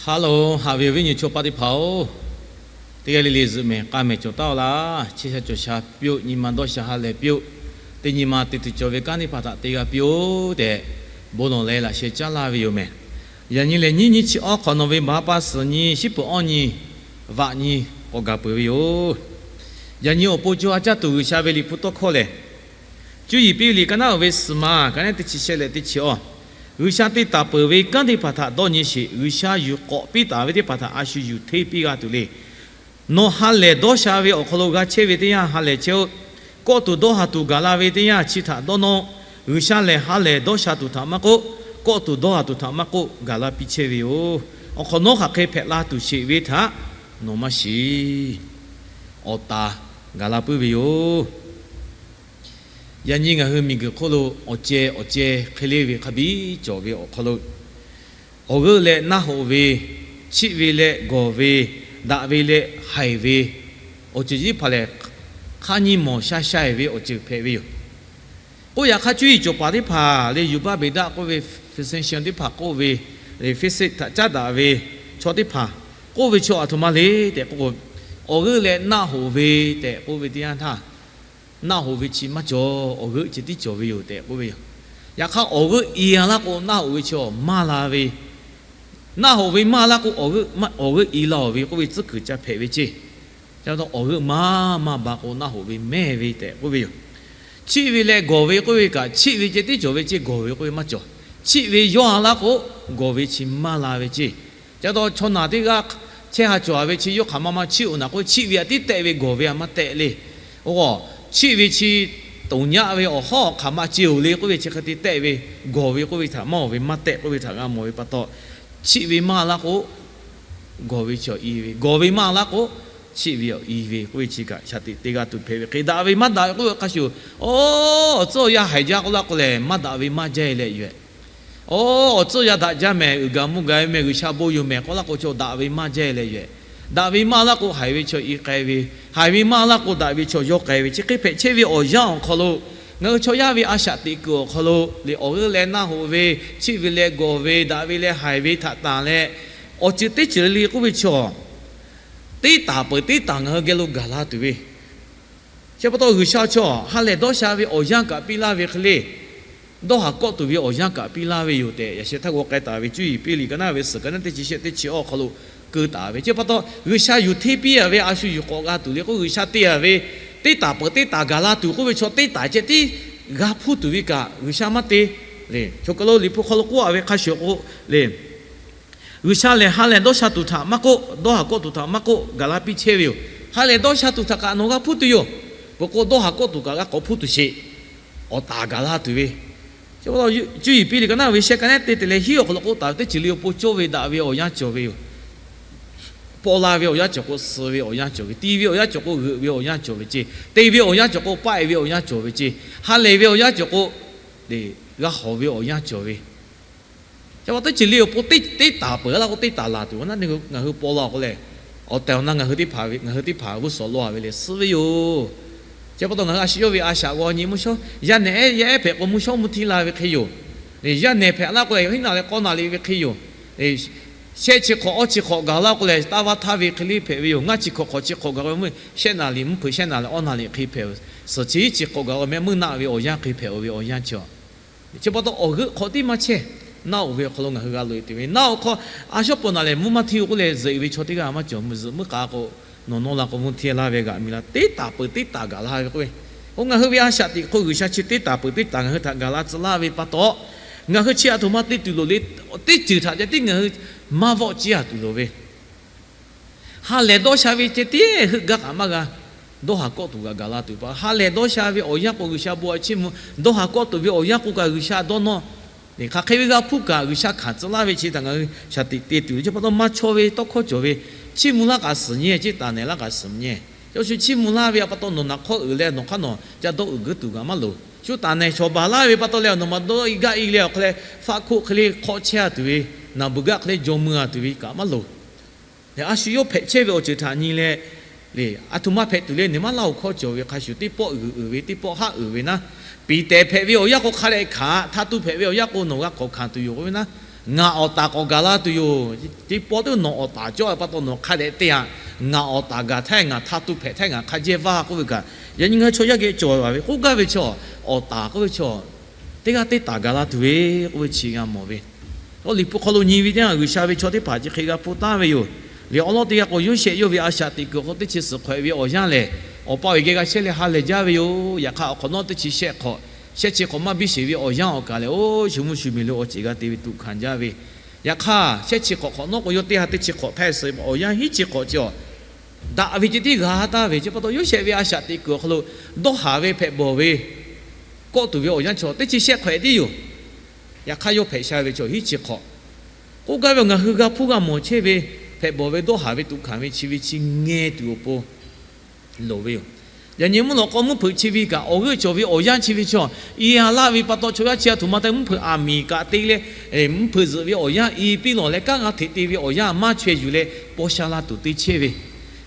Hello, haꞈ ve awˬ viˉ nyi chaw paˆ teˇ hpaˍ-oˬ, teˇ g'aˇ le le zuhꞈ mehˍ k'a mehˍ cawˬ taˉ-aw laˇ. Chehˇ sha cawˬ sha piˇ-oˆ. Nyi ma dawˇ sha ha lehˬ piˇ-oˆ. Teˇ nyi ma te tuˬ cawˬ ve kanˉ teˇ hpaˍ htaꞈ te g'a piˇ-oˆ tehꞈ, bon lawˬ leh laꞈ sheh caˉ laˇ ve yoˬ mehˍ. Yaꞈ nyi lehˬ, nyiˇ nyiˇ chi awˇ hk'awꞈ nawˬ ve baˬ ha pa suhˍ nyi, shiˉ peuˍ awˇ nyi, vaꞈ nyi k'awꞈ gaˬ peuˬ ve yoˬ. Yaꞈ nyi awˬ pon co ha caˇ tuˬ G'uiˬsha ve Liꞈ hpu tawˇ hkawˇ lehˬ, Cuˇ yiˍ piˇ ve liꞈ ka naˉ uiˍ ve suhˍ ma, ka naˉ teˇ chi shehˆ leh teˇ chi awˇ, G'uiˬsha te taˍ peuˬ ve kanˉ teˇ hpaˍ htaꞈ dawˇ nyi sheˍ. G'uiˬsha yuˬ k'awꞈ piˇ taˍ ve teˇ hpaˍ htaꞈ a shu yuˬ hteˇ piˇ g'a tuˬ le. Nawˬ ha lehˬ dawˇ sha ve awˬ hk'aw lo g'a chehˇ ve teˇ yanˇ ha lehˬ chehˇ-oˆ. Kawˆ tuˬ dawˇ haˍ tuˬ gaˬ la ve teˇ yanˇ chi htaꞈ dawˇ nawˇ-oˆ. G'uiˬsha lehˬ ha lehˬ dawˇ sha tuˬ htaꞈ maˇ k'oˆ, kawˆ tuˬ dawˇ haˍ tuˬ htaꞈ maˇ k'oˆ, gaˬ la piˇ chehˇ ve yoˬ. Awˬ hk'awꞈ nawˉ hk'aˬ hk'e hpehꞈ la tuˬ sheˍ ve htaꞈ nawˬ maˇ shiˍ. Awˬ taˍ gaˬ la puiˉ ve yoˬ. Yaꞈ nyi ngaˬ hui miˬguiˬ hk'oˆ lo awˬ ceh awˬ ceh hk'e le ve hk'a biˇ cawˬ ve awˬ hk'aw lo, awˬ g'euˆ leh naˆ hoꞈ ve, chiˆ ve leh gawˬ ve, daꞈ ve leh haiˬ ve, awˬ ceuˬ chi teˇ hpaˍ lehˬ, hk'a nyi mawˬ sha sha-eˬ ve awˬ ceuˬ hpehꞈ ve yoˬ. K'oˆ yaꞈ hk'aˇ, cuˇ yiˍ cawˬ paˍ teˇ hpaˍ le, yuˬ baˆ beˬ daˆ k'oˆ ve, physician teˇ hpaˍ k'oˆ ve, physics htaꞈ caˉ daꞈ ve chaw teˇ hpaˍ k'oˆ ve chaw aˬ htoꞈ ma le tehꞈ k'oˆ k'o, awˬ g'euˆ leh naˆ hoꞈ ve tehꞈ k'oˆ ve teˇ yanˇ htaˇ, naˆ hoꞈ ve chi maˇ cawˬ, awˬ g'euˆ ceh tiˉ cawˬ ve yoˬ tehꞈ k'oˆ ve yoˬ. Yaꞈ hk'aˇ, awˬ g'euˆ i-a laˇ k'o, naˆ hoꞈ ve chi maˇ la ve, naˆ hoꞈ ve maˇ laˇ k'o, awˬ g'euˆ i la-oˬ ve k'oˆ ve tcuhˉ kuiˬ ca hpehꞈ ve ceˇ. Ca taw awˬ g'euˆ maˇ maˇ ba k'o, naˆ hoꞈ ve mehˇ ve tehꞈ k'oˆ ve yoˬ. Chiˆ ve leh gawˬ ve k'oˆ ve kaꞈ, chiˆ ve ceh tiˉ cawˬ ve ceˇ, gawˬ ve k'oˆ ve maˇ cawˬ. Chiˆ ve yawˇ-a laˇ k'o, gawˬ ve chi maˇ la ve ceˇ. Ca taw chaw naˬ teˇ g'aˇ chehˇ ha cawˬ-a ve chi yawˇ hk'aˬ ma ma chiˆ-oˬ naˬ k'o, chiˆ ve aꞈ tiˉ tehˆ ve, gawˬ ve aꞈ maˇ tehˆ le. Oˬ, chiˆ ve chi toꞈ nyaˆ ve awˬ hawˉ hk'aˬ ma ceh-oˬ le k'oˆ ve chi hk'e te tehˆ ve, gawˬ ve k'oˆ ve htaꞈ maˇ-oˬ ve maˇ tehˆ k'oˆ ve htaꞈ g'a mawˬ ve pa taw, chiˆ ve maˇ laˇ k'o, gawˬ ve chi awˬ i ve, gawˬ ve maˇ laˇ k'o, chiˆ ve awˬ i ve k'oˆ ve chi kaꞈ shaˍ tiꞈ te g'a tuˬ hpehꞈ ve hk'e, daꞈ ve maˇ daꞈ ve k'oˆ ve hk'a shuˍ, awˬ tcuhˉ awˬ yanˇ haiˬ jaˇ k'oˆ laˇ k'o lehˬ, maˇ daꞈ ve maˇ jaˇ-e leh yoˬ-ehˍ. Oˬ, awˬ tcuhˉ awˬ yanˇ daꞈ jaˇ mehˍ, uiˍ gaˬ mvuh gaˬ ve mehˍ, G'uiˬsha bon yoˬ mehˍ k'oˆ laˇ k'o, chaw daꞈ ve maˇ jaˇ-e leh yoˬ-ehˍ. Daꞈ ve maˇ laˇ k'o, haiˬ ve chi awˬ i k'ai ve, haiˬ ve maˇ laˇ k'o, daꞈ ve chi awˬ yawˇ k'ai ve, chi hk'e hpehꞈ chehˇ ve awˬ yanˇ awˬ hk'aw lo, ngaˬ hui chaw yaˇ ve a shaꞈ teꞈ kuiˬ awˬ hk'aw lo le, awˬ g'euˆ leh naˆ hoꞈ ve, chiˆ ve leh gawˬ ve, daꞈ ve leh haiˬ ve htaꞈ tanˬ leh, awˬ ceuˬ teˇ ceuˬ le le k'oˆ ve chaw, teˇ taˍ peuˬ teˇ taˍ ngaˬ hui geh lo gaˬ la tuˬ ve, chi pa taw G'uiˬsha chaw ha lehˬ dawˇ sha ve awˬ yanˇ kaꞈ piˇ laˇ ve hk'e le, dawˇ haˍ kawˆ tuˬ ve awˬ yanˇ kaꞈ piˇ laˇ ve yoˬ tehꞈ, yaꞈ sheh htaˇ g'aw k'ai taˍ ve Cuˇ yiˍ piˇ liꞈ ka naˉ ve suhˍ ka naˉ teˇ chi shehˆ teˇ chi awˇ hk'aw lo keu taˍ ve. Chi pa taw G'uiˬsha yuˬ hteˇ piˇ-a ve a shu yuˬ k'awꞈ g'a tuˬ le k'o, G'uiˬsha te-a ve teˇ taˍ peuˬ teˇ taˍ gaˬ la tuˬ k'oˆ ve chaw, teˇ taˍ ceh tiˉ g'a hpuˇ tuˬ ve kaꞈ G'uiˬsha maˇ te le. Chaw ka lo Liꞈ hpu hk'aw lo k'oˆ-a ve hk'a shuˍ k'o le, G'uiˬsha lehˬ ha lehˬ dawˇ sha tuˬ htaꞈ maˇ k'oˆ, dawˇ haˍ kawˆ tuˬ htaꞈ maˇ k'oˆ, gaˬ la piˇ chehˇ ve yoˬ. Ha lehˬ dawˇ sha tuˬ htaꞈ kaꞈ nawˬ g'a hpuˇ tuˬ yoˬ. Peuˬ k'o, dawˇ haˍ kawˆ tuˬ kaꞈ g'a k'awꞈ hpuˇ tuˬ sheˍ. Awˬ taˍ gaˬ la tuˬ ve, Cuˇ yiˍ piˇ liꞈ ka naˉ ve shehˆ ka naˉ te te leh hiˉ awˬ hk'aw lo k'oˆ taˍ ve, teˇ ceuˬ le awˬ pon cawˇ ve daꞈ ve awˬ yanˇ cawˬ ve yoˬ. Paw la ve awˬ yanˇ cawˬ k'o, suh ve awˬ yanˇ cawˬ ve, ti ve awˬ yanˇ cawˬ k'o, g'euꞈ ve awˬ yanˇ cawˬ ve ceˇ. Te ve awˬ yanˇ cawˬ k'o, paˆ-e ve awˬ yanˇ cawˬ ve ceˇ. Ha lehˬ ve awˬ yanˇ cawˬ k'o, g'a hawˬ ve awˬ yanˇ cawˬ ve. Chi pa taw teˇ ceuˬ le awˬ pon teˇ taˍ peuˬ laˇ k'o, teˇ taˍ laˬ tuˬ k'o, na ngaˬ hui paw la k'o lehˬ, awˬ tehˬ awˬ na ngaˬ hui teˇ hpaˍ g'uˇ suhˍ law-a ve lehˬ suh ve yoˬ. Chi pa taw ngaˬ hui a shu yawˇ ve a shaꞈ g'aw nyi mvuhˇ shawˉ, yaˇ nehˬ ehˉ yaˇ ehˉ hpehꞈ k'o mvuhˇ shawˉ mvuhˇ htiˇ la ve hk'e yoˬ. Yaˇ nehˬ hpehꞈ laˇ k'o lehˬ, hiˉ naˍ leh k'awˇ naˍ liꞈ ve hk'e yoˬ. Shehˆ chi hk'awꞈ awˇ chi hk'awꞈ gaˬ laˇ k'o lehˬ, taˇ vaˇ htaˇ ve hk'e le hpehꞈ ve yoˬ. Ngaˇ chi hk'awꞈ hk'awꞈ chi hk'awꞈ gaˬ k'o, mvuhˇ shehˆ naˍ liꞈ mvuhˇ hpeuꞈ shehˆ naˍ leh awˇ naˍ liꞈ hk'e hpehꞈ-oˬ. Suhˍ chi hiˉ chi hk'awꞈ gaˬ k'o mehˆ meuˇ naˆ ve awˬ yanˇ hk'e hpehꞈ-oˬ ve awˬ yanˇ chi a Chi pa taw awˬ g'euˆ hk'awꞈ tiˉ maˇ chehˇ. Naˆ hoꞈ ve awˬ hk'aw lo ngaˬ hui g'a loꞈ-e tuˬ ve, naˆ hoꞈ hk'aw a shawˉ pawˍ naˍ lehˬ mvuhˇ maˇ htiˇ-oˬ k'oˆ leh zuhꞈ-e ve chaw teˇ g'aˇ maˇ cawˬ. Mvuhˇ zuhꞈ mvuhˇ k'a k'o, nawˬ nawˇ la k'o mvuhˇ htiˇ laˇ ve g'aꞈ mi la, teˇ taˍ peuˬ teˇ taˍ gaˬ la ve k'oˆ ve. Oˬ, ngaˬ hui ve a shaꞈ teꞈ hk'oˆ G'uiˬsha chi teˇ taˍ peuˬ teˇ taˍ ngaˬ hui htaꞈ gaˬ la tcuh laˇ ve pa taw, ngaˬ hui chi aˬ htoꞈ ma te tuˬ loˍ le. Teˇ ceuˬ htaꞈ ceh tiˉ ngaˬ hui maˇ vawˆ ciˇ-a tuˬ loˍ ve, ha lehˬ dawˇ sha ve ceh tiˉ heuˆ gaˇ kaꞈ maˇ g'a. Dawˇ haˍ kawˆ tuˬ kaꞈ gaˬ la tuˬ pa, ha lehˬ dawˇ sha ve awˬ yanˇ k'o G'uiˬsha bon htaꞈ chiˇ mvuh. Dawˇ haˍ kawˆ tuˬ ve awˬ yanˇ k'o kaꞈ G'uiˬsha dawˇ nawˇ. Hk'aˬ hk'e ve g'a hpuˇ kaꞈ G'uiˬsha hkanˍ tcuh laˇ ve chi htaꞈ ngaˬ hui shaˍ tiꞈ te tuˬ ve chi pa taw maˇ chawˇ ve tawˇ hkawˇ cawˬ ve, chiˇ mvuh laˇ kaꞈ suhˍ nyi-e, ceˇ taˍ nehˬ laˇ kaꞈ suhˍ nyi-e. Chi shu chiˇ mvuh laˇ ve a pa taw nawˬ naˬ hk'awˇ uiˍ leh nawˬ hk'aˇ nawˬ ca dawˇ uiˍ guiˇ tuˬ kaꞈ maˇ loˍ. Shu taˍ nehˬ shawˍ baˬ laˇ ve pa taw leh nawˬ ma dawˇ-e gaˇ-e leh awˬ hk'aw leh faˆ hkoˆ hk'e le hk'awˆ chehˇ-a tuˬ ve, naˬ beuˬ gaˇ hk'e le jaw mui-a tuˬ ve kaꞈ maˇ loˍ. Aˬ shu yawˇ hpehꞈ chehˇ ve awˬ ceuˬ htaꞈ nyi leh, le, aˬ htoꞈ ma hpehꞈ tuˬ le nawˬ maˇ laˇ-oˬ hkawˇ cawˬ ve hk'a shuˍ, teˇ pawˆ g'uiˬ uiˍ ve, teˇ pawˆ haˆ uiˍ ve naˉ, Piˍtehˍ hpehꞈ ve awˬ yanˇ k'o hk'a dehꞈ hkanˍ, htaˇ tuˇ hpehꞈ ve awˬ yanˇ k'o nawˬ g'a hk'awꞈ hkanˍ tuˬ yoˬ k'oˆ ve naˉ, Ngaˬ awˬ taˍ k'awꞈ gaˬ la tuˬ yoˬ. Teˇ pawˆ teˇ nawˬ awˬ taˍ cawˇ ve pa taw nawˬ hk'a dehꞈ te-a. Ngaˬ awˬ taˍ gaˬ htaˇ ngaˬ htaˇ tuˇ hpehꞈ htaˇ ngaˬ hk'a jehˇ vaˇ k'oˆ ve kaꞈ, yaꞈ nyi ngaˬ hui chaw yaˇ geh cawˬ ve k'oˆ gaˇ ve chaw, awˬ taˍ k'oˆ ve chaw, teˇ g'aˇ teˇ taˍ gaˬ la tuˬ ve k'oˆ ve chi g'a mawˬ ve. Awˬ liꞈ hpu hk'aw lo nyi ve teˇ yanˇ G'uiˬsha ve chaw teˇ hpaˍ chi hk'e g'a hpu taˍ ve yoˬ. Liꞈ awˬ lawn teˇ g'aˇ k'o, Yoˇsehꞈ yawˇ ve a shaꞈ teꞈ kuiˬ awˬ hk'aw teˇ chi suhˍ hk'awꞈ-e ve awˬ yanˇ lehˬ, awˬ pa awˬ geh g'a shehˇ leh ha lehˬ jaˇ ve yoˬ. Yaꞈ hk'aˇ awˬ hk'awꞈ nawˉ teˇ chi shehˆ hk'awꞈ, shehˆ chi hk'awꞈ maˇ biˇ sheˍ ve awˬ yanˇ awˬ kaˬ lehˬ, oˇ shu mvuhˇ shu miˬ lo awˬ ceuˬ g'a te ve tuꞈ hkanˍ jaˇ ve. Yaꞈ hk'aˇ shehˆ chi hk'awꞈ hk'awꞈ nawˉ k'o, yawˇ teˇ ha teˇ chi hk'awꞈ htaˇ suh awˬ yanˇ hiˉ chi hk'awꞈ chi awˬ daꞈ ve ceh tiˉ g'a taˍ ve chi pa taw, Yoˇsehꞈ ve a shaꞈ teꞈ kuiˬ awˬ hk'aw lo dawˇ haˍ ve hpehꞈ bawˬ ve kawˆ tuˬ ve awˬ yanˇ chaw teˇ chi shehˆ hk'awꞈ tiˉ yoˬ. Yaꞈ hk'aˇ yawˇ hpehꞈ sha ve chaw hiˉ chi hk'awꞈ. K'oˆ gaˇ ve, ngaˬ hui g'a hpuˇ g'a mawˬ chehˇ ve hpehꞈ bawˬ ve dawˇ haˍ ve tuꞈ hkanˍ ve chi ve chi ngeh tuˬ awˬ pon loˍ ve yoˬ. Yaꞈ nyi mvuhˇ lawꞈ k'aw mvuhˇ hpeuꞈ chi ve kaꞈ, awˬ g'euˆ cawˬ ve awˬ yanˇ chi ve chaw, i a laˇ ve pa taw chaw yaˇ chi a htoꞈ ma te mvuhˇ hpeuꞈ aˬ miˍ kaꞈ te leh, mvuhˇ hpeuꞈ zuhꞈ ve awˬ yanˇ i piˇ lawˬ leh, kanˉ g'a hteꞈ te ve awˬ yanˇ maˇ chaweh yuˬ leh paw sha la tuˬ te chehˇ ve.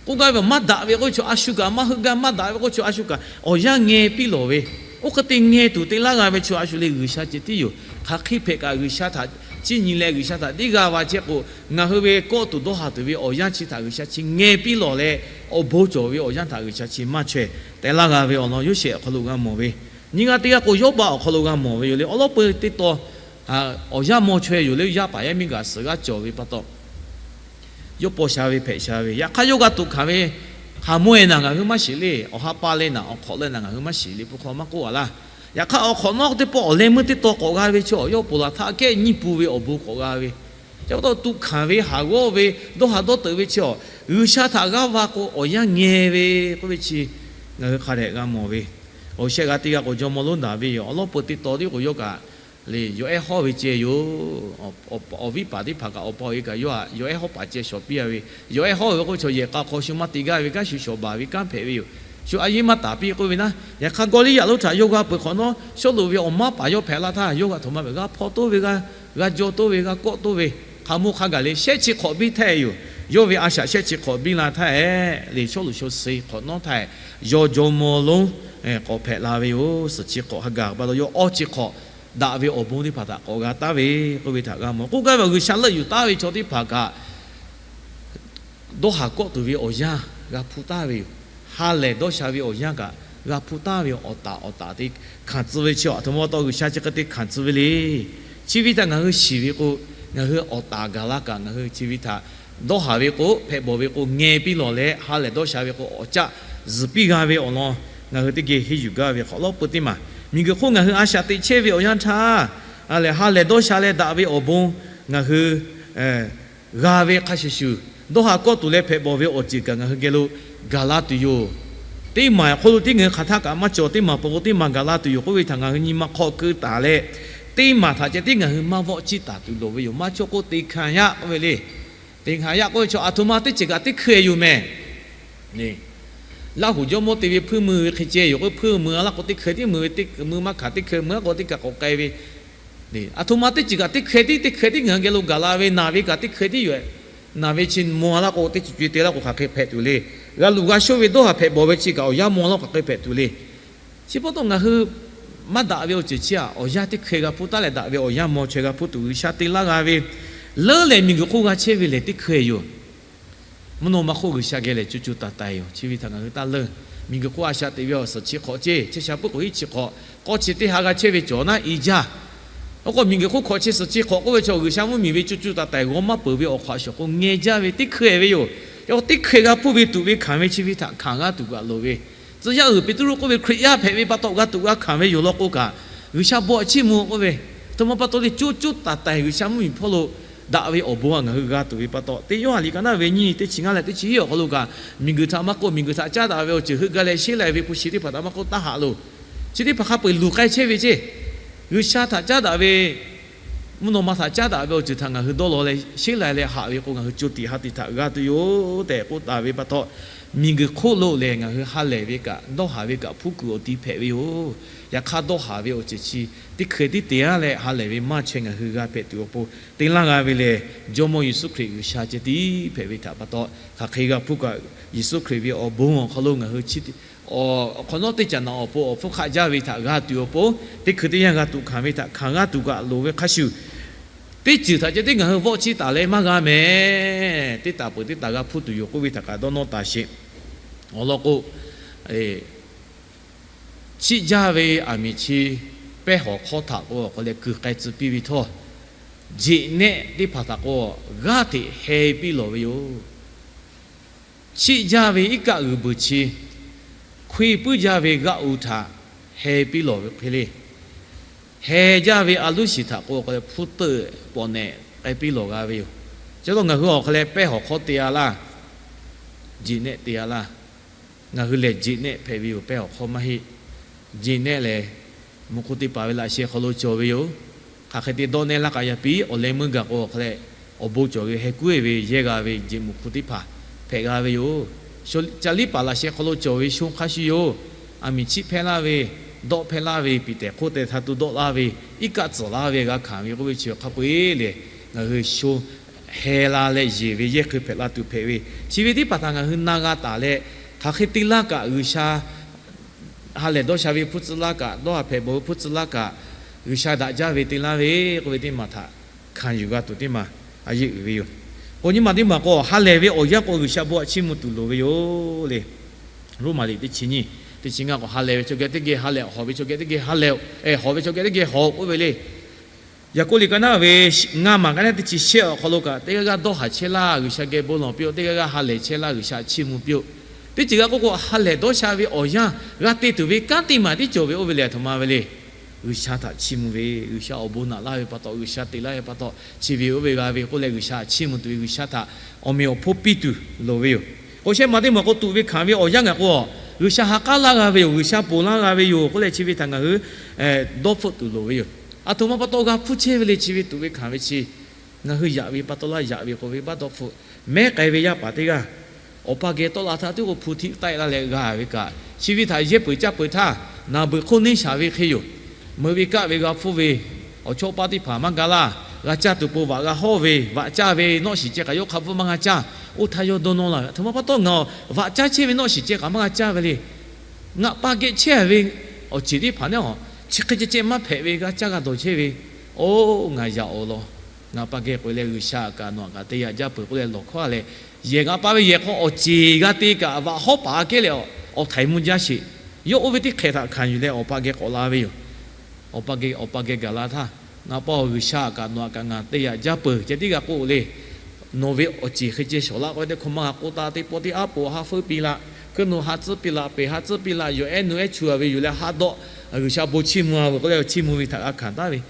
K'oˆ gaˇ ve, maˇ daꞈ ve k'oˆ ve chaw a shu kaꞈ, maˇ heuˆ gaˇ maˇ daꞈ ve k'oˆ ve chaw a shu kaꞈ, awˬ yanˇ ngeh piˇ lawˬ ve. Oˇ hk'e te ngeh tuˬ te laˇ g'a ve chaw a shu le G'uiˬsha ceh tiˉ yoˬ. Hk'aˬ hk'e hpehꞈ kaꞈ G'uiˬsha htaꞈ chiˇ nyi leh G'uiˬsha htaꞈ tiˉ g'a va chehˇ k'o, ngaˬ hui ve kawˆ tuˬ dawˇ haˍ tuˬ ve awˬ yanˇ chi htaꞈ G'uiˬsha chi ngeh piˇ lawˬ leh, awˬ bon cawˬ ve awˬ yanˇ htaꞈ G'uiˬsha chi maˇ chaweh te laˇ g'a ve awˬ lawn Yoˇsehꞈ awˬ hk'aw lo g'a mawˬ ve. Nyi g'a teˇ g'aˇ k'o, Yawˇbaˆ awˬ hk'aw lo g'a mawˬ ve yoˬ le. Awˬ lawˉ peu teˇ taw awˬ yanˇ mawˇ chaweh yoˬ le. Yaˇ paˍ yaˇ miˇ gaˬ suhˍ g'aˇ cawˬ ve pa taw, yawˇ paw sha ve hpehꞈ sha ve. Yaꞈ hk'aˇ yawˇ g'a tuꞈ hkanˍ ve, ha mawˇ-e naˬ ngaˬ hui maˇ shiˍ le. Awˬ ha pa leh naˬ, awˬ hk'awꞈ leh naˬ ngaˬ hui maˇ shiˍ le. Pui hk'aw maˇ k'oˆ a laˇ. Yaꞈ hk'aˇ awˬ hk'awꞈ nawˉ teˇ pawˆ awˬ leh meuˇ teˇ taw k'awꞈ g'a ve chi awˬ, yawˇ ponˬ laˬ htaˇ kehˉ nyiˇ pun ve awˬ bon k'awꞈ g'a ve. Chi pa taw tuꞈ hkanˍ ve haˍ g'awˇ ve dawˇ haˍ dawˇ teuꞈ ve chi awˬ, G'uiˬsha htaꞈ g'aˇ va k'o awˬ yanˇ ngeh ve k'oˆ ve chi ngaˬ hui hk'a dehꞈ g'a mawˬ ve. Awˬ shehˆ g'a teˇ g'aˇ k'o, jawˇmawˇ lonˉ Daˍviˆ yoˬ. Awˬ lawˉ peu teˇ taw tiˉ k'o, yawˇ kaꞈ le yawˬ ehˉ hawˉ ve ceh yoˬ. Awˬ viˉ paˍ teˇ hpaˍ kaꞈ awˬ pa awˬ e kaꞈ yawˇ htaꞈ yawˬ ehˉ hawˉ paˍ ceh shawˍ piˇ a ve. Yawˬ ehˉ hawˉ ve k'oˆ ve chaw yehˬ k'a hk'aw shu maˇ te gaˇ ve kanˉ shu shawˍ baˬ ve kanˉ hpehꞈ ve yoˬ. Shu a yeˇ maˇ taˍ piˇ k'oˆ ve naˉ, yaꞈ hk'aˇ Gawˇliˇyaꞈ lonˉ htaꞈ yawˇ g'a peuˬ hk'awꞈ nawˉ, Sawˉluꞈ ve awˬ maˉ paˍ yawˇ hpehꞈ la htaˇ, yawˇ kaꞈ htoꞈ ma ve g'a hpawˇ toˇ ve, g'a g'a jaw toˇ ve, g'a kawˆ toˇ ve, hk'a mawˇ hk'a gaˬ le shehˆ chi hk'awꞈ biˇ htaˇ yoˬ. Yawˇ ve a shaꞈ shehˆ chi hk'awꞈ biˇ la htaˇ e, le Sawˉluꞈ sho suh hk'awꞈ nawˉ htaˇ e, yawˇ jawˇmawˇ lonˉ k'awꞈ hpehꞈ la ve yoˬ. Suhˍ chi hk'awꞈ ha gaˬ pa taw yawˇ awˇ chi hk'awꞈ daꞈ ve awˬ bon teˇ hpaˍ htaꞈ k'awꞈ g'a taˍ ve k'oˆ ve htaꞈ g'a mawˬ. K'oˆ gaˇ ve, G'uiˬsha leuˆ yuˬ taˍ ve chaw teˇ hpaˍ kaꞈ dawˇ haˍ kawˆ tuˬ ve awˬ yanˇ g'a hpuˇ taˍ ve yoˬ. Ha lehˬ dawˇ sha ve awˬ yanˇ kaꞈ g'a hpuˇ taˍ ve awˬ taˍ awˬ taˍ te hkanˍ tcuh ve chi awˬ, aˬ htoꞈ ma pa taw G'uiˬsha chi hk'e te hkanˍ tcuh ve le. Chi ve htaꞈ ngaˬ hui shiˍ ve k'o, ngaˬ hui awˬ taˍ gaˬ la kaꞈ ngaˬ hui chi ve htaꞈ dawˇ haˍ ve k'o, hpehꞈ bawˬ ve k'o, ngeh piˇ lawˬ leh ha lehˬ dawˇ sha ve k'o, awˬ caˆ zuhˬ piˇ g'a ve awˬ lawn ngaˬ hui teˇ geh henˇ yuˬ gaˇ ve hk'awꞈ lawˉ peu teˇ maˬ. Miˬguiˬ hk'oˆ ngaˬ hui a shaꞈ teꞈ chehˇ ve awˬ yanˇ htaˇ, ha lehˬ dawˇ sha leh daꞈ ve awˬ bon ngaˬ hui g'a ve hk'a shuˍ shuˍ, dawˇ haˍ kawˆ tuˬ leh hpehꞈ bawˬ ve awˬ ceuˬ kaꞈ ngaˬ hui geh lo gaˬ la tuˬ yoˬ. Teˇ maˬ awˬ hk'aw lo tiˉ ngaˬ hui hk'aˬ htaˇ kaꞈ maˇ cawˬ, teˇ maˬ pa k'o teˇ maˬ gaˬ la tuˬ yoˬ k'oˆ ve htaꞈ ngaˬ hui nyi ma hk'aw keu taˍ leh, teˇ maˬ htaꞈ ceh tiˉ ngaˬ hui maˇ vawˆ ciˇ taˍ tuˬ loˍ ve yoˬ. Maˇ chawˇ k'oˆ te hkanˍ yaˇ k'oˆ ve le. Te hkanˍ yaˇ k'oˆ ve chaw aˬ htoꞈ ma teˇ ceuˬ kaꞈ teˇ hkui-e yoˬ mehˍ. Laˇ huˍ jawˇmawˇ te ve hpuiˇ mui ve hk'e ceh yoˬ k'o, hpuiˇ mui a laˇ k'o teˇ hkui tiˉ mui ve, teˇ mui maˇ hkanˍ teˇ hkui mui a k'o teˇ kaꞈ k'awꞈ k'ai ve. Aˬ htoꞈ ma teˇ ceuˬ kaꞈ teˇ hkui tiˉ teˇ hkui tiˉ ngaˬ hui geh lo gaˬ la ve, naˬ ve kaꞈ teˇ hkui tiˉ yoˬ. Naˬ ve chi maw a laˇ k'o teˇ ceuˬ ceuˬ te laˇ k'o hk'aˬ hk'e hpehꞈ tuˬ le. G'a luˬ g'a shoˇ ve dawˇ haˍ hpehꞈ bawˬ ve chi kaꞈ awˬ yanˇ maw laˇ k'o hk'aˬ hk'e hpehꞈ tuˬ le. Chi pa taw ngaˬ hui maˇ daꞈ ve awˬ ceuˬ chi aꞈ, awˬ yanˇ teˇ hkui g'a hpuˇ taˍ leh daꞈ ve awˬ yanˇ maw chaweh g'a hpuˇ tuˬ G'uiˬsha te laˇ g'a ve, leuˉ leh miˬguiˬ hk'oˆ g'a chehˇ ve lehˬ teˇ hkui yoˬ. Mvuhˇ naw ma hk'oˆ G'uiˬsha geh lehˬ co co taiˍ taiˍ yoˬ. Chi ve htaꞈ ngaˬ hui taˇ leuˉ. Miˬguiˬ hk'oˆ a shaꞈ teꞈ ve awˬ suhˍ chi hk'awꞈ ceˇ, chehˇ sha puiˉ k'oˍ hiˉ chi hk'awꞈ, k'awˇ chi teˇ ha g'a chehˇ ve cawˬ naˉ i jaˇ. Oˇ k'o miˬguiˬ hk'oˆ hk'awꞈ chi suhˍ chi hk'awꞈ k'oˆ ve chaw G'uiˬsha mvuhˇmiˬ ve co co taiˍ taiˍ g'aw maˇ peuˬ ve awˬ hk'aw a shuˍ k'o ngeh jaˇ ve teˇ hkui-e ve yoˬ. Yaꞈ hk'aˇ teˇ hkui g'a hpuˇ ve tuˬ ve hkanˍ ve chi ve htaꞈ hkanˍ g'a tuˬ kaꞈ loˍ ve, tcuh yaˇ uiˍ Peˍtruˆ k'oˆ ve Hkriꞈ yaˇ hpehꞈ ve pa taw g'a tuˬ g'a hkanˍ ve yoˬ law k'o kaꞈ, G'uiˬsha bon aꞈ chiˇ mvuh k'oˆ ve, aˬ htoꞈ ma pa taw le co co taiˍ taiˍ G'uiˬsha mvuhˇmiˬ hpawˇ lo daꞈ ve awˬ bon a ngaˬ hui g'a tuˬ ve pa taw, teˇ Yoˇhanˬ liꞈ ka naˉ ve nyiˇ teˇ chi ngaˇ leh teˇ chi hiˉ awˬ hk'aw lo kaꞈ, miˬguiˬ htaꞈ maˇ k'oˆ, miˬguiˬ htaꞈ caˉ daꞈ ve awˬ ceuˬ heuˆ gaˇ leh sheˉ lai ve hpu shi teˇ hpaˍ htaꞈ maˇ k'oˆ taˇ haꞈ loˬ. Chi teˇ hpaˍ hk'a peu-eˬ luˬ k'ai chehˇ ve ceˇ. G'uiˬsha htaꞈ caˉ daꞈ ve, mvuhˇ naw ma htaꞈ caˉ daꞈ ve awˬ ceuˬ htaꞈ ngaˬ hui dawˇ law leh sheˉ lai leh haꞈ ve k'o, ngaˬ hui co tiꞈ ha tiꞈ htaꞈ g'a tuˬ yoˬ tehꞈ k'oˆ taˍ ve pa taw, miˬguiˬ hk'oˆ lo lehˬ ngaˬ hui ha lehˬ ve kaꞈ dawˇ haˍ ve kaꞈ hpuˇ kuiˬ awˬ ti hpehꞈ ve yoˬ. Yaꞈ hk'aˇ dawˇ haˍ ve awˬ ceuˬ chi teˇ hkui tiˉ te-a leh ha lehˬ ve maˇ chaweh ngaˬ hui g'a hpehꞈ tuˬ awˬ pon te laˇ g'a ve lehˬ, Jawˇmawˇ Yeˍsuˆ Hkriꞈ G'uiˬsha ceh tiˉ hpehꞈ ve htaꞈ pa taw, hk'aˬ hk'e g'a hpuˇ kaꞈ, Yeˍsuˆ Hkriꞈ ve awˬ bon awˬ hk'aw lo ngaˬ hui chi awˬ hk'awꞈ nawˉ teˇ caꞈ naꞈ awˬ pon awˬ hpfuhˇ hk'aˆ jaˇ ve htaꞈ g'a tuˬ awˬ pon, teˇ hkui teˇ yanˇ g'a tuꞈ hkanˍ ve htaꞈ hkanˍ g'a tuˬ kaꞈ loˍ ve hk'a shuˍ, Teˇ ceuˬ htaꞈ ceh tiˉ ngaˬ hui vawˆ chiˇ taˍ leh maˇ g'a mehˍ. Teˇ taˍ peuˬ teˇ taˍ g'a hpuˇ tuˬ yoˬ k'oˆ ve htaꞈ kaꞈ dawˇ nawˇ taˍ sheˍ. Awˬ lawn k'o, chiˆ jaˇ ve aˬ miˍ chi pehˇ hawˍ hk'awˇ htaꞈ k'o awˬ hk'aw leh kuiˬ k'ai tcuh piˇ ve htawˇ, jeꞈ nehˆ teˇ hpaˍ htaꞈ k'o g'aˇ hteꞈ heh piˇ lawˬ ve yoˬ. Chiˆ jaˇ ve iˉ kaˆ g'uiˬ beuˬ chi, hk'oˆ puiˉ jaˇ ve g'aˆ u htaꞈ heh piˇ lawˬ ve hk'e le. Heh jaˇ ve a luˉ shiˍ htaꞈ k'o awˬ hk'aw leh hpuˇ teuˆ pawꞈ nehꞈ k'ai piˇ lawˬ g'a ve yoˬ. Chi taw ngaˬ hui awˬ hk'aw leh pehˇ hawˍ hk'awˇ te a laˇ, jeꞈ nehˆ te a laˇ. Ngaˬ hui lehˬ jeꞈ nehˆ hpehꞈ ve yoˬ, pehˇ hawˍ hk'awˇ maˇ heˆ. Jeꞈ nehˆ lehˬ, muꞈ hk'u teˇ hpaˍ ve laꞈ sheh hk'aw lo cawˬ ve yoˬ. Hk'aˬ hk'e te dawˆ nehˇ laˇ k'aꞈ yaꞈ piˇ, awˬ leh meuˇ gaˬ k'o awˬ hk'aw leh awˬ bon cawˬ ve heh kuˉ e ve yehˇ g'a ve jeꞈ muꞈ hk'u teˇ hpaˍ hpehꞈ g'a ve yoˬ. Ca liˉ paˍ laꞈ sheh hk'aw lo cawˬ ve shon hk'a shuˍ yoˬ. Aˬ miˍ chiˆ hpehˇ laˇ ve, dawˆ hpehˇ laˇ ve, piˍ tehˍ hk'oˆ teh htaˇ tu dawˆ laˇ ve, iˉ kaˆ tcuhˍ laˇ ve g'a hkanˍ ve k'oˆ ve chi hk'a peu eˬ lehˬ, ngaˬ hui shon heh la leh yeˬ ve yehˇ hkui hpehꞈ la tuˬ hpehꞈ ve, chi ve teˇ hpaˍ htaꞈ ngaˬ hui na g'a taˍ leh, hk'aˬ hk'e te laˇ kaꞈ G'uiˬsha ha lehˬ dawˇ sha ve hpuˇ tcuh laˇ kaꞈ, dawˇ haˍ hpehꞈ bawˬ ve hpuˇ tcuh laˇ kaꞈ, G'uiˬsha daꞈ jaˇ ve te laˇ ve k'oˆ ve teˇ maˬ htaꞈ hkanˍ yuˬ g'a tuˬ teˇ maˬ a yeˇ uiˍ ve yoˬ. K'o nyi ma teˇ maˬ k'o, ha lehˬ ve awˬ yanˇ k'o G'uiˬsha bon htaꞈ chiˇ mvuh tuˬ loˍ ve yoˬ le. Roˉmaꞈ liꞈ teˇ chi nyiˇ, teˇ chi ngaˇ k'o, ha lehˬ ve chaw geh teˇ geh ha lehˬ, hawˍ ve chaw geh teˇ geh ha lehˬ, hawˍ ve chaw geh teˇ geh hawˍ k'oˆ ve le. Yaˍkoˆ liꞈ ka naˉ ve ngaˇ maˬ ka naˉ teˇ chi shehˆ awˬ hk'aw lo kaꞈ, teˇ g'aˇ g'aˇ dawˇ haˍ chehˇ laˇ, G'uiˬsha geh bon lawˬ piˇ-oˆ, teˇ g'aˇ g'aˇ ha lehˬ chehˇ laˇ, G'uiˬsha chiˇ mvuh piˇ-oˆ. Teˇ ceuˬ g'a k'oˆ k'o, ha lehˬ dawˇ sha ve awˬ yanˇ g'a te tuˬ ve kanˉ teˇ maˬ tiˉ cawˬ ve oˇ ve lehˬ, aˬ htoꞈ ma ve le. G'uiˬsha htaꞈ chiˇ mvuh ve, G'uiˬsha awˬ bon naꞈ laˇ ve pa taw, G'uiˬsha te laˇ ve pa taw, chi ve oˇ ve g'a ve k'oˆ leh, G'uiˬsha chiˇ mvuh tuˬ ve, G'uiˬsha htaꞈ awˬ meꞈ awˬ hponˇ piˇ tuˬ loˍ ve yoˬ. K'o shehˆ ma teˇ maˬ k'o, tuꞈ ve hkanˍ ve awˬ yanˇ ngaˬ k'o, G'uiˬsha ha k'aˉ laˇ g'a ve yoˬ, G'uiˬsha ponˬ laˇ g'a ve yoˬ k'oˆ leh, chi ve htaꞈ ngaˬ hui dawˇ hpfuhˆ tuˬ loˍ ve yoˬ. Aˬ htoꞈ ma pa taw g'a hpuˇ chehˇ ve le, chi ve tuꞈ ve hkanˍ ve chi ngaˬ hui yaꞈ ve pa taw laˇ, yaꞈ ve k'oˆ ve baˆ dawˇ hpfuhˆ. Mehˉ k'ai ve yaˇ paˍ teˇ g'aˇ awˬ pa geh tawˆ la htaˇ, tiˉ k'o hpu htiˆ taiˆ la leh g'a ve kaꞈ, chi ve htaꞈ yehˇ peuˬ caˇ peuˬ htaˇ, naˬ beuꞈ hk'oˆ neˇ shaˍ ve hk'e yoˬ. Meuꞈ ve kaˆ ve g'a hpfuhˇ ve, awˬ chawˇ paˇ teˇ hpaˍ maˇ ga laˇ, g'a caˇ tuˬ pon vaꞈ g'a hawˇ ve, vaꞈ caˇ ve, nawˆ shiˍ ceh kaꞈ yawˇ hk'a bvuhˆ maˇ g'a caˇ. Oˇ htaˇ yawˇ dawˇ nawˇ la ve, aˬ htoꞈ ma pa taw ngaˬ vaꞈ caˇ chehˇ ve nawˆ shiˍ ceh kaꞈ maˇ g'a caˇ ve le. Ngaˬ pa geh chehˇ ve awˬ ceˬ teˇ hpaˍ neˉ, chi hk'e ceh ceh maˇ hpehꞈ ve g'a caˇ g'a dawˬ chehˇ ve. Oˇ, ngaˬ yaꞈ awˬ lawn, ngaˬ pa geh k'oꞈ-e leh G'uiˬsha kaꞈ nawˬ kaꞈ te yaꞈ jaˇ peuˬ k'oˆ leh lawˬ hkawˇ leh, yehˬ ngaˬ pa ve yehˬ hk'aw awˬ ceˬ g'a te kaꞈ vaꞈ hawˉ paˍ aꞈ kehˉ leh awˬ htaiˍ mvuh jaˇ sheˍ. Yawˇ oˇ ve teˇ hk'ehꞈ htaꞈ hkanˍ yuˬ leh awˬ pa geh k'awꞈ la ve yoˬ. Awˬ pa geh, awˬ pa geh gaˬ la htaˇ, ngaˬ pa-oˬ, G'uiˬsha kaꞈ nawˬ kaꞈ ngaˬ te yaꞈ jaˇ peuˬ ceh tiˉ g'a k'oˆ le. Nawˬ ve awˬ ceˬ hk'e ceh shawˍ laˇ k'oˆ ve teˇ hkawˇ maˇ g'a k'oˆ taˇ. Teˇ pawˆ tiˉ aˉ poꞈ ha feuˉ piˇ laꞈ, hkuiˉ nu ha tcuhˉ piˇ laꞈ, peˬ ha tcuhˉ piˇ laꞈ, yawˬ ehˉ nu ehˉ chu a ve yoˬ leh ha dawˆ, G'uiˬsha bon chiˇ mvuh a ve k'oˆ leh chiˇ mvuh ve htaꞈ g'a hkanˍ taˍ ve.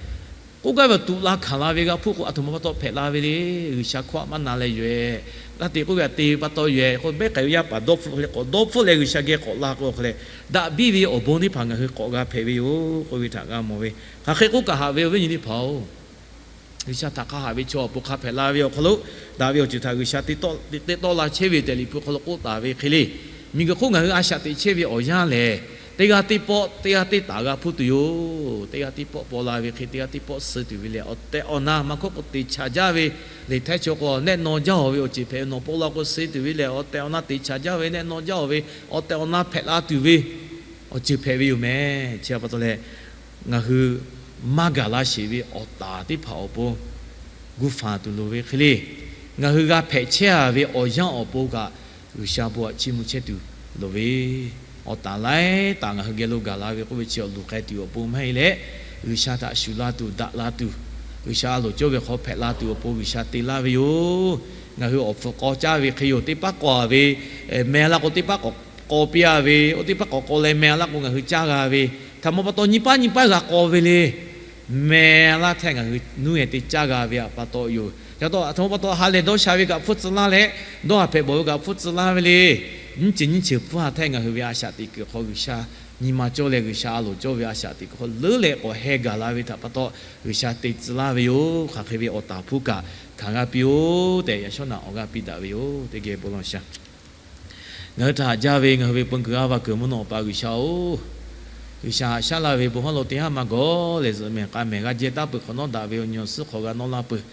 K'oˆ gaˇ ve tuꞈ la hkanˍ la ve g'a hpuˇ k'o, aˬ htoꞈ ma pa taw hpehꞈ la ve le. G'uiˬsha hkawˇ aꞈ maˇ na leh yoˬ-ehˍ, g'a te k'oˆ ve aꞈ te ve pa taw yoˬ-ehˍ k'o, mehˉ k'ai ve yaˇ paˍ dawˇ hpfuhˆ le k'o, dawˇ hpfuhˆ leh G'uiˬsha geh k'awꞈ la k'o hk'e leh, daꞈ biˇ ve awˬ bon teˇ hpaˍ ngaˬ hui k'awꞈ g'a hpehꞈ ve yoˬ k'oˆ ve htaꞈ g'a mawˬ ve. Hk'aˬ hk'e k'oˆ kaꞈ haꞈ ve awˬ viˉ nyi teˇ hpaˍ-oˬ, G'uiˬsha htaꞈ hk'a haꞈ ve chaw awˬ pon hk'a hpehꞈ la ve awˬ hk'aw lo, daꞈ ve awˬ ceuˬ htaꞈ G'uiˬsha te tawˆ la chehˇ ve tehꞈ Liꞈ hpu hk'aw lo k'oˆ taˍ ve hk'e le. Miˬguiˬ hk'oˆ ngaˬ hui a shaꞈ teꞈ chehˇ ve awˬ yanˇ lehˬ, teˇ g'aˇ teˇ pawˆ, teˇ g'aˇ teˇ taˍ g'a hpuˇ tuˬ yoˬ. Teˇ g'aˇ teˇ pawˆ paw la ve hk'e, teˇ g'aˇ teˇ pawˆ suh tuˬ ve lehˬ, awˬ tehˬ awˬ na maˇ hkawˇ k'o te chaꞈ jaˇ ve, liꞈ htaiˇ chaw k'o nehˆ naw jaˇ-oˬ ve awˬ ceuˬ hpehꞈ ve, nawˬ paw la k'o suh tuˬ ve lehˬ, awˬ tehˬ awˬ na te chaꞈ jaˇ ve, nehˆ naw jaˇ-oˬ ve, awˬ tehˬ awˬ na hpehꞈ la tuˬ ve awˬ ceuˬ hpehꞈ ve yoˬ mehˍ. Chi pa taw leh, ngaˬ hui maˇ gaˬ la sheˍ ve awˬ taˍ teˇ hpaˍ awˬ pon gu faˍ tuˬ loˍ ve hk'e le. Ngaˬ hui g'a hpehꞈ chehˇ a ve awˬ yanˇ awˬ pon kaꞈ, G'uiˬsha bon htaꞈ chiˇ mvuh chehˇ tuˬ loˍ ve, awˬ taˍ laiˉ taˍ ngaˬ hui geh lo gaˬ la ve k'oˆ ve chi awˬ luˬ k'ai tuˬ awˬ pon maˇ heˆ leh, G'uiˬsha htaꞈ shuˍ la tuˬ daꞈ la tuˬ, G'uiˬsha a loˍ cawˇ ve hk'aw hpehꞈ la tuˬ awˬ pon G'uiˬsha te laˇ ve yoˬ. Ngaˬ hui awˬ hpfuhꞈ k'aw caˇ ve hk'e yoˬ. Teˇ paˉ k'aw ve, meh laˇ k'o teˇ paˉ k'awꞈ k'aw piˇ a ve, oˇ teˇ paˉ k'awꞈ k'aw leh meh laˇ k'o ngaˬ hui caˇ g'a ve, htaꞈ ma pa taw nyi paˉ nyi paˉ g'a k'aw ve le. Meh laˇ htehˇ ngaˬ hui nuˇ-ehˍ te caˇ g'a ve pa taw yoˬ. Ca taw aˬ htoꞈ ma pa taw ha lehˬ dawˇ sha ve kaꞈ hpfuhˆ tcuh laˇ leh, dawˇ haˍ hpehꞈ bawˬ ve kaꞈ hpfuhˆ tcuh laˇ ve le. Nyiˇ ceuˬ nyiˇ ceuˬ hpfuhˇ ha htehˇ ngaˬ hui ve a shaꞈ teꞈ kuiˬ hk'aw G'uiˬsha nyi ma cawˇ leh G'uiˬsha a loˍ cawˇ ve a shaꞈ teꞈ kuiˬ hk'aw leuˉ leh k'awꞈ heh gaˬ la ve htaꞈ pa taw G'uiˬsha te tcuh laˇ ve yoˬ. Hk'aˬ hk'e ve awˬ taˍ hpfuhˇ kaꞈ hkanˍ g'a piˇ-oˆ tehꞈ yaꞈ shawˉ naꞈ awˬ g'aˇ piˇ daꞈ ve yoˬ. Teˇ geh bon law sha. Ngaˬ hui htaꞈ haꞈ jaˇ ve ngaˬ hui ve peu kuiˬ g'aˇ va kuiˬ mvuhˇ naw Awˬ pa G'uiˬsha-oˬ, G'uiˬsha haꞈ shaˉ laˇ ve bon haˉ lo teˇ haˉ maˇ gawˬ lehˬ, zuhꞈ mehˬ k'a mehˬ g'a jehˇ taˉ peuˬ hk'awꞈ nawˉ daꞈ ve awˬ nyi awˬ suhˉ hk'awꞈ g'a nawˇ laˇ peuˬ.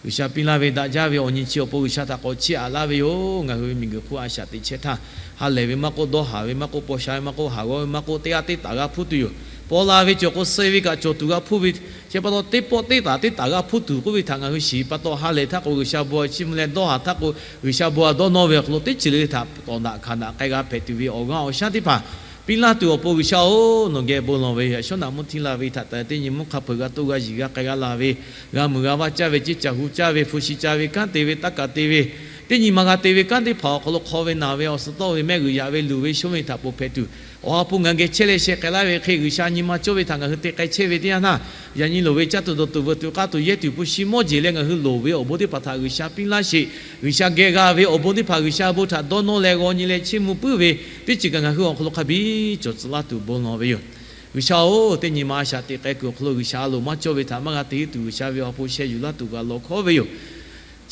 G'uiˬsha piˇ laˇ ve daꞈ jaˇ ve awˬ nyi chi awˬ pon G'uiˬsha htaꞈ k'awꞈ chiˇ aꞈ laˇ ve yoˬ. Ngaˬ hui ve miˬguiˬ hk'oˆ a shaꞈ teꞈ chehˇ htaˇ, ha lehˬ ve maˇ k'oˆ, dawˇ haˍ ve maˇ k'oˆ, paw sha ve maˇ k'oˆ, haˍ g'awˇ ve maˇ k'oˆ, teˇ g'aˇ teˇ taˍ g'a hpuˇ tuˬ yoˬ. paw la ve cawˬ k'o, suh ve kaꞈ cawˬ tuˬ g'a hpuˇ ve, chi pa taw teˇ pawˆ teˇ taˍ teˇ taˍ g'a hpuˇ tuˬ k'oˆ ve htaꞈ ngaˬ hui shiˍ pa taw, ha lehˬ htaˇ k'o G'uiˬsha bon chiˇ mvuh leh dawˇ haˍ htaˇ k'o G'uiˬsha bon a dawˇ nawˇ ve awˬ hk'aw lo teˇ ceuˬ le le htaꞈ tawˍ daꞈ hkanˍ daꞈ k'ai g'a hpehꞈ tuˬ ve awˬ g'aˇ awˬ shaˉ teˇ hpaˍ piˇ laˇ tuˬ awˬ pon G'uiˬsha-oˬ, nawˬ geh bon lawˬ ve yoˬ. Yaꞈ shawˉ naꞈ mvuhˇ htiˇ la ve htaꞈ taˍ teˇ nyi mvuhˇ hk'a peu-eˬ g'a toˇ g'a yiˬ g'a k'ai g'a la ve, g'a muiˬ g'a vaˇ caˇ ve, ceˇ caˬ hu caˇ ve, hpu shi ca ve, kanˉ te ve, taˇ kaˬ te ve, teˇ nyi ma g'a te ve kanˉ teˇ hpaˍ awˬ hk'aw lo hk'aw ve naˬ ve awˬ suhˍ tawˆ ve mehˆ g'uiˬ yaꞈ ve luˬ ve shonˇ ve htaꞈ ponˬ hpehꞈ tuˬ, awˬ ha hpu ngaˬ geh chehˇ leh sheh k'ai laˇ ve hk'e G'uiˬsha nyi ma cawˇ ve htaꞈ ngaˬ hui te k'ai chehˇ ve teˇ yanˇ htaˇ, yaꞈ nyi loˍ ve caˇ tuˬ dawˬ tuˬ veuꞈ tuˬ k'aˇ tuˬ yehˇ tuˬ hpu shi mawˇ jeˬ leh ngaˬ hui loˍ ve awˬ bon teˇ hpaˍ htaꞈ G'uiˬsha piˇ laˇ sheˍ. G'uiˬsha geh g'a ve awˬ bon teˇ hpaˍ G'uiˬsha bon htaꞈ dawˇ nawˇ leh g'aw nyi leh chiˇ mvuh puiˉ ve teˇ ceuˬ kaꞈ ngaˬ hui awˬ hk'aw lo hk'a biˇ cawˬ tcuh laˇ tuˬ bon lawˬ ve yoˬ. G'uiˬsha-oˬ, teˇ nyi ma a shaꞈ teꞈ k'ai kuiˬ awˬ hk'aw lo G'uiˬsha a loˍ maˇ cawˇ ve htaꞈ maˇ g'a te tuˬ, G'uiˬsha ve awˬ ha hpu sheh yuˬ laˇ tuˬ g'a lawˬ hkawˉ ve yoˬ.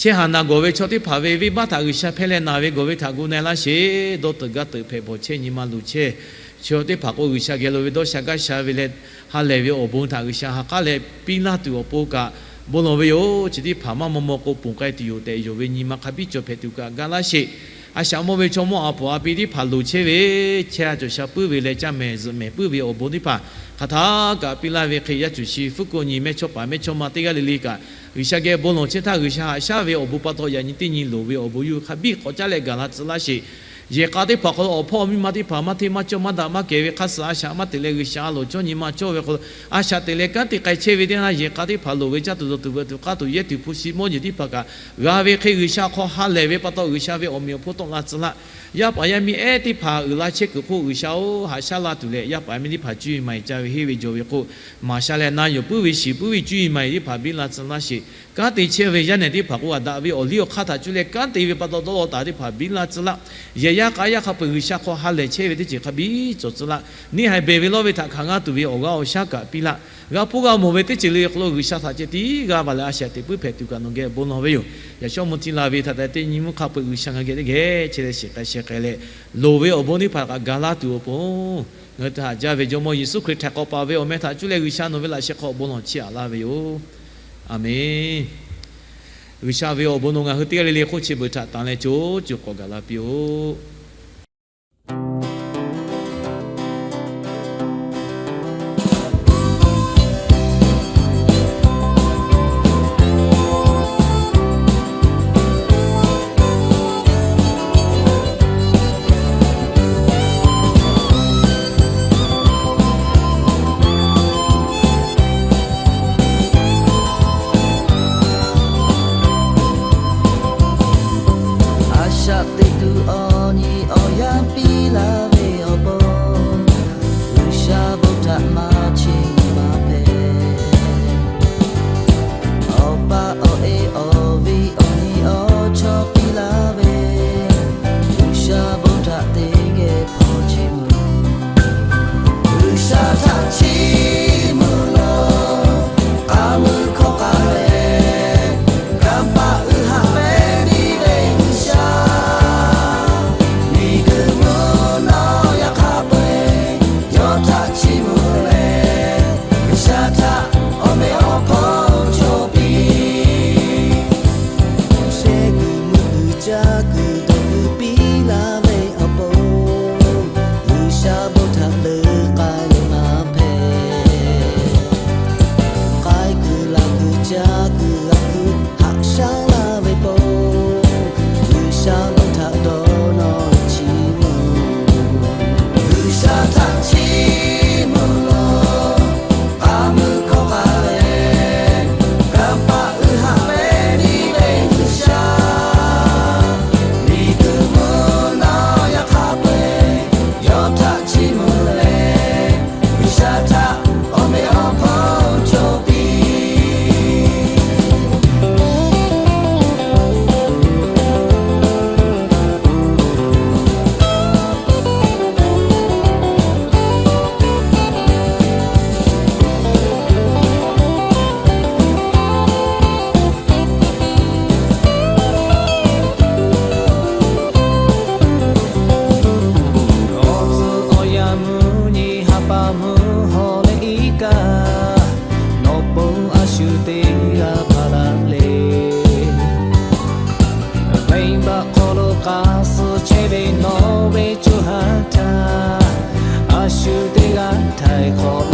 Chehˇ haˍ naˬ gawˬ ve chaw teˇ hpaˍ ve venˇbaˆ htaꞈ G'uiˬsha hpehˇ leh naˬ ve gawˬ ve htaꞈ gu na-e laˇ sheˍ. Dawˇ teuꞈ gaˇ teuꞈ hpehꞈ bawˬ chehˇ nyi ma luˬ chehˇ chaw teˇ hpaˍ k'o, G'uiˬsha geh lo ve dawˇ sha gaˇ sha ve leh ha lehˬ ve awˬ bon htaꞈ G'uiˬsha ha k'aˉ leh piˇ laˇ tuˬ awˬ pon kaꞈ bon lawˬ ve yoˬ. Chi teˇ hpaˍ maˇ maw maw k'o ponˬ k'ai tuˬ yoˬ tehꞈ yonˍ ve nyi ma hk'a biˇ cawˬ hpehꞈ tuˬ kaꞈ ga laˇ sheˍ. A shaꞈ mawˇ ve chaw mawˇ a poˍ a pi teˇ hpaˍ loˍ chehˇ ve, chehˇ a cawˬ sha puiˉ ve leh caˇ mehˍ zuhꞈ mehˍ puiˉ ve awˬ bon teˇ hpaˍ hk'aˬ htaˇ kaꞈ piˇ laˇ ve hk'e, yaˇ cuˬ shi fuˉ ko nyi mehˇchawˇpaˍ mehˇchawˇma teˇ g'aˇ le le kaꞈ G'uiˬsha geh bon lawˬ chehˇ htaˇ, G'uiˬsha haꞈ shaˉ ve awˬ bon pa taw yaꞈ nyi teˇ nyi loˍ ve awˬ bon yuˬ hk'a biˇ k'awꞈ caˉ leh gaˬ la tcuh laˇ sheˍ. Yehˬ k'a teˇ hpaˍ awˬ hk'aw lo awˬ hpawˇ miˇ ma teˇ hpaˍ maˇ hteˇ maˇ cawˇ maˇ daꞈ maˇ kehˬ ve hk'aˇ suh a shaꞈ maˇ teꞈ leh G'uiˬsha a loˍ cawˇ nyi ma cawˇ ve hk'aw lo a shaꞈ teꞈ leh kanˉ te k'ai chehˇ ve teˇ yanˇ, yehˬ k'a teˇ hpaˍ loˍ ve caˇ tuˬ dawˬ tuˬ veuꞈ tuˬ k'aˇ tuˬ yehˇ tuˬ hpu shi mawˇ jeˬ teˇ hpaˍ kaꞈ g'a ve hk'e, G'uiˬsha hk'aw ha lehˬ ve pa taw G'uiˬsha ve awˬ meꞈ awˬ hponˇ tawˆ la tcuh laˇ. Yaˇ paˍ yaˇ miˇ ehˉ teˇ hpaˍ uiˍ la chehˇ kuiˬ hk'oˆ G'uiˬsha-oˬ, haꞈ shaˉ la tuˬ leh yaˇ paˍ yaˇ miˇ teˇ hpaˍ cuˇ yiˍ maˍ yiˍ ca ve henˇ ve jawˬ ve hk'oˆ maˍ sha leh na yuˬ puiˉ ve shiˍ puiˉ ve cuˇ yiˍ maˍ yiˍ teˇ hpaˍ biˇ la tcuh laˇ sheˍ. Kanˉ te chehˇ ve yaˇ nehˬ teˇ hpaˍ k'o, aˬ daꞈ ve awˬ liˇ awˬ hk'aˇ htaꞈ cuˇ leh kanˉ te ve pa taw dawˇ law taˍ teˇ hpaˍ biˇ la tcuh laˇ. Yehˬ yaˇ k'a yaˇ hk'a peu-eˬ G'uiˬsha hk'aw ha lehˬ chehˇ ve teˇ ceuˬ hk'a biˇ cawˬ tcuh laˇ. Neˇ haiˬ behˬ ve lawˇ ve htaꞈ hkanˍ g'a tuˬ ve awˬ g'aˇ awˬ shaˉ kaꞈ piˇ laˇ. G'a hpuˇ g'a mawˬ ve teˇ ceuˬ le awˬ hk'aw lo G'uiˬsha htaꞈ ceh tiˉ g'a baˬ leh a shaꞈ teꞈ puiˉ hpehꞈ tuˬ kaꞈ nawˬ geh bon lawˬ ve yoˬ. Yaꞈ shawˉ mvuhˇ htiˇ la ve htaꞈ taˍ teˇ nyi mvuhˇ hk'a peu-eˬ G'uiˬsha ngaˬ geh teˇ geh chehˇ leh shiˍ k'ai sheh k'ai leh loˍ ve awˬ bon teˇ hpaˍ kaꞈ ga laˇ tuˬ awˬ pon, ngaˬ hui htaꞈ haꞈ jaˇ ve Jawˇmawˇ Yeˍsuˆ Hkriꞈ htaiˍ hk'awꞈ paˍ ve awˬ meh htaꞈ cuˇ leh G'uiˬsha nawˬ ve laꞈ sheh hk'aw bon lawˬ chiˇ aꞈ laˇ ve yoˬ. A menˬ. G'uiˬsha ve awˬ bon nawˬ ngaˬ hui teˇ g'aˇ le le hk'oˆ chi beuꞈ htaꞈ tanˬ leh co co k'awꞈ gaˬ la piˇ-oˆ. A shaꞈ teꞈ tuˬ awˬ nyi awˬ yanˇ piˇ laˇ ve awˬ pon, G'uiˬsha bon htaꞈ maˇ cheˇ maˇ hpehꞈ. Awˬ pa awˬ e awˬ viˉ awˬ nyi awˬ chawˇ piˇ laˇ ve, G'uiˬsha bon htaꞈ teˇ geh hpawˇ cheˇ mvuh. G'uiˬsha htaꞈ chiˇ mvuh laˬ, k'a mui hkawˇ k'a lehˬ, kanˇ paˆ uiˍ haꞈ pehˇ piˇ ve G'uiˬsha, miˬguiˬ mvuhˇ naw yaꞈ hk'aˇ peu-eˬ yawˇ htaꞈ chiˇ mvuh leh, G'uiˬsha htaꞈ awˬ meꞈ awˬ hponˇ cawˬ piˇ. Shehˆ kuiˬ mvuhˇ kuiˬ caˇ kuiˬ dawˬ kuiˬ piˇ laˇ ve awˬ pon, G'uiˬsha bon htaꞈ leuˬ k'ai leh maˇ hpehꞈ. K'ai kuiˬ laˬ kuiˬ caˇ kuiˬ g'a kuiˬ haꞈ shaˉ laˇ ve pon, G'uiˬsha bon htaꞈ dawˇ nawˇ chiˇ mvuh. G'uiˬsha htaꞈ chiˇ mvuh laˬ, k'a mui hkawˇ k'a lehˬ, kanˇ paˆ uiˍ haꞈ pehˇ piˇ ve G'uiˬsha, miˬguiˬ mvuhˇ naw yaꞈ hk'aˇ peu-eˬ yawˇ htaꞈ chiˇ mvuh leh, G'uiˬsha htaꞈ awˬ meꞈ awˬ hponˇ cawˬ piˇ. Awˬ tcuhˉ awˬ yanˇ mvuhˇ nyi ha pa mvuhˇ hawˬ leh iˉ kaˆ, nawˬ pon a shu teˇ g'aˇ hpaˍ laˇ le. Venˇbaˆ hk'aw lo k'a suh chehˇ ve nawˬ ve co ha htaˇ, a shu teˇ g'aˇ htaiˍ hk'awꞈ